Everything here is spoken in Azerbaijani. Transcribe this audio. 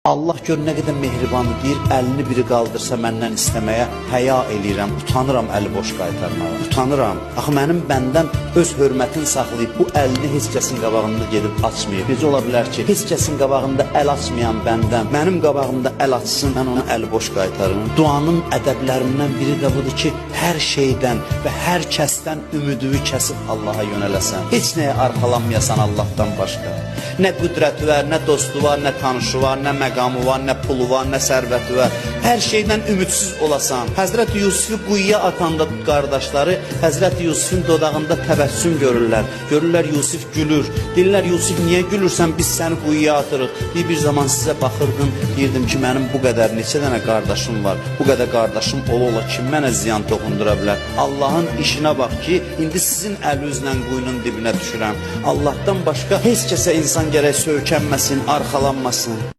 Allah gör nə qədər mehribandır, deyir, əlini biri qaldırsa məndən istəməyə həya eləyirəm, utanıram əli boş qaytarmağa. Utanıram. Axı mənim bəndəm öz hörmətini saxlayıb bu əlini heç kəsin qabağında gedib açmayıb. Necə ola bilər ki, heç kəsin qabağında əl açmayan bəndəm mənim qabağımda əl açsın, mən ona əli boş qaytarım. Duanın ədəblərindən biri də budur ki, hər şeydən və hər kəsdən ümidini kəsib Allaha yönələsən. Heç nəyə arxalanmayasan Allahdan başqa. Nə qüdrəti var, nə dostu var, nə tanışı var, nə məqamı var, nə pulu var, nə sərvəti var. Hər şeydən ümidsiz olasan. Həzrət Yusifi quyuya atanda qardaşları Həzrət Yusifin dodağında təbəssüm görürlər. Görürlər Yusif gülür. Deyirlər Yusif niyə gülürsən? Biz səni quyuya atırıq. Deyir bir zaman sizə baxırdım, deyirdim ki, mənim bu qədər neçə dənə qardaşım var. Bu qədər qardaşım ola-ola kim mənə ziyan toxundura bilər? Allahın işinə bax ki, indi sizin əlinizlə quyunun dibinə düşürəm. Allahdan başqa heç kəsə insan gərək söykənməsin, arxalanmasın.